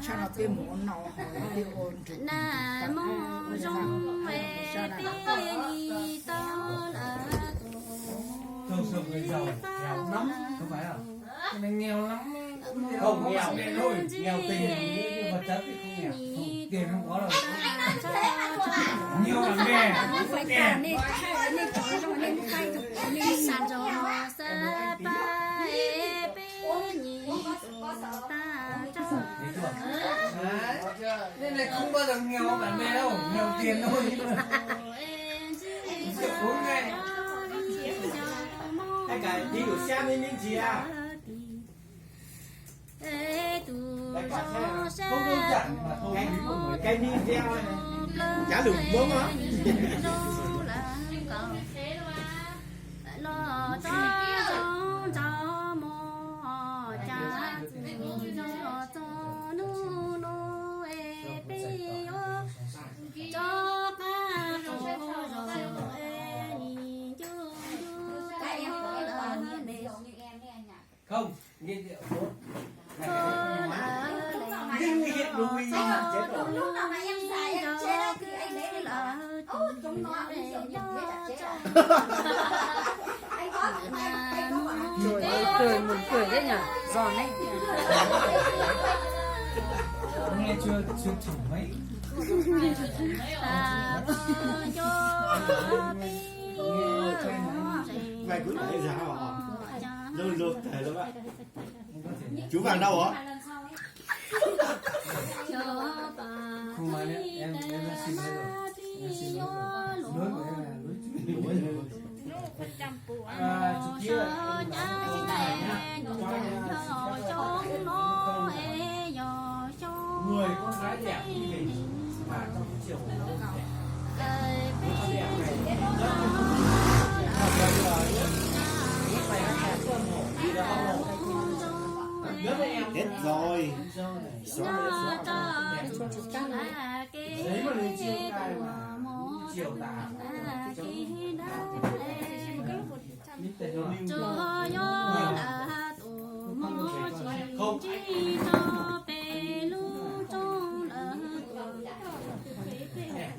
Sab no peb mus ua no, peb ua nrug na mus zoo es peb li tau lawm tus peb ua. Không nghèo lắm, không nghèo, nghèo tình, nhưng mà chả biết không nghèo. Tiền không có đâu. Nhiều lắm nè. Nè. Sab nrog sab pab es peb nyias tus tag nrho. Đấy. Nên này không bao giờ nghèo bạn bè đâu, nghèo tiền thôi. Tus zoo sab, tus zoo sab, tus zoo plaub, tus zoo plaub, zoo lawm nkaus. Los txog zoo ntsog mos cas txog txog hnub no es peb yuav rov qab los es nim ncu ncu tau lawm ne. Không, không, lawm, lawm, lawm, Trời ơi, cười, buồn cười thế nhỉ? Giòn đấy. Nghe chưa, chưa thủng mấy. Mày cứ đẩy ra hả? Lâu lâu thầy lắm á. Chú Vàng đâu hả? Không mà em, em, em đã xin lỗi rồi. Em xin lỗi rồi. Lỗi của em là lỗi chửi lỗi rồi. À, chú kia. Người con gái đẹp như mình mà trong cái chiều hôm nay. Hết rồi. Xóa đi, xóa đi.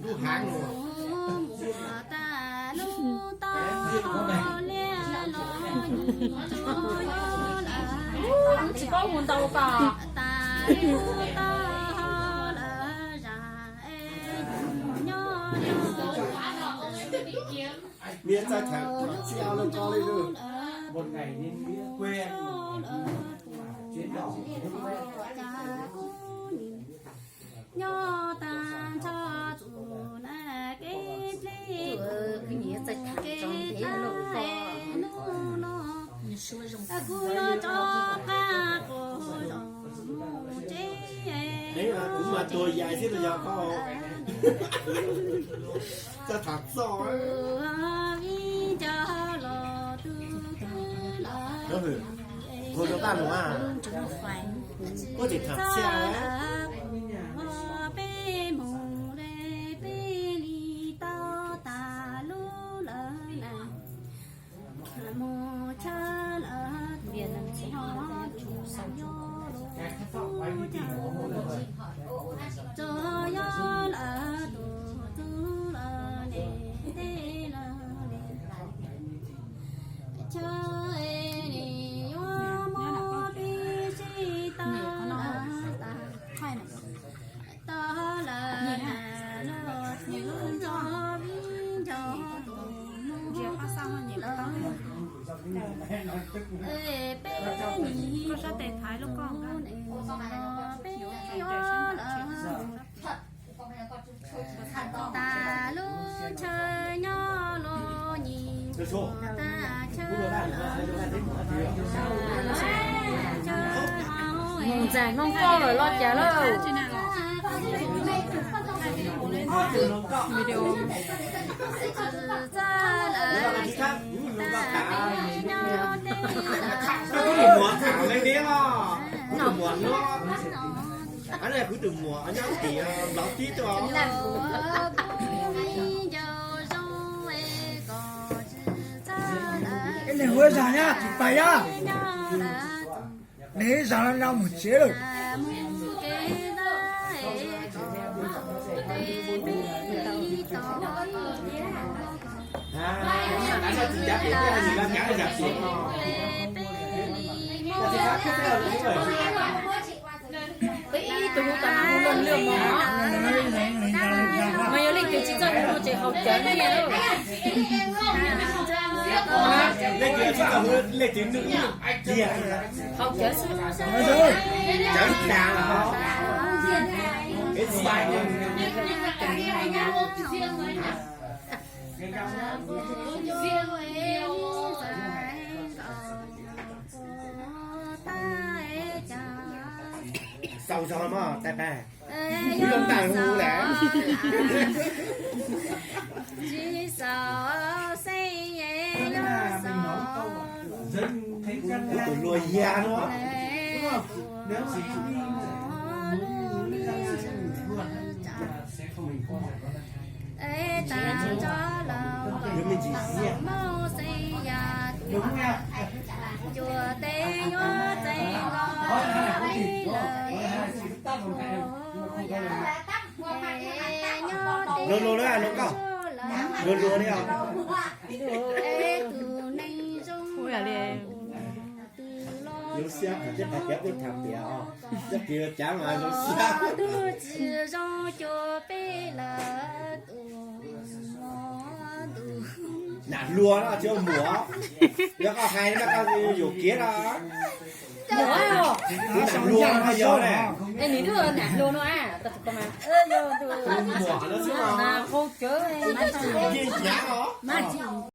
Lub hang los. Tsis paub hu ntau tas. Mientras thằng Triệu nó cho lên rồi. Một ngày nên nghĩa quên. Chuyến đầu. Nyob tag nrho txuas na kev dleb kev tag nub no, kuv yuav rov qab quaj zom mus tsev. Kuv mas tua yais thiab no yog koj. Txog tham txoj. Tus vij ncaus los tus twg los, hu rau koj mus a. Kuv tsis tham txoj lawm, peb mus li peb li tau tas lub lawm na. Mus chaw lawm tus ho tus xav nyob los tus cas, txog yog lawm tus tub lawm ne, tej lawm ne. Chaw es yuav muab peb sib tau lawm tas. Tau lawm na, los txog vij ncaus tus mus lawm. Es peb nim mus ne, peb yuav lawm. Tas lub chaw nyob los nim mus tas chaw. Mus ntxais hnub koj lawm los cas lawm. Video. Kuv tus muam tham me me os. Kuv tus muam no. Kuv tus muam nyob tim Nplog tib tuaj. Nws hu zog nyob tim pas yog. Nws ib zog no mus tsev lawm. Ib tug hu tas hu luag lwj mog. Mas yog leej twg tsis txawj hu no ces haus cawv no niam lauj. Leej twg tsis txawj hu, leej twg nwj ib tiag. Haus cawv xwb. Cawv tas. Xaus zog mog, tag tag. Ib lub ntaj hu lawm. Tus hluas yag no. Yuav me ntsis xiab. Luag luag li luag koj. Luag luag li os. Zoo siab, tej qhov tiav peb tham tiav os, tej kis cav mas zoo siab. Nam hluas no tsis muam, yog koj hais no koj yuam kev no. Kuv nam hluas no yog ne. Tus muam no xwb os. Yeej cav os.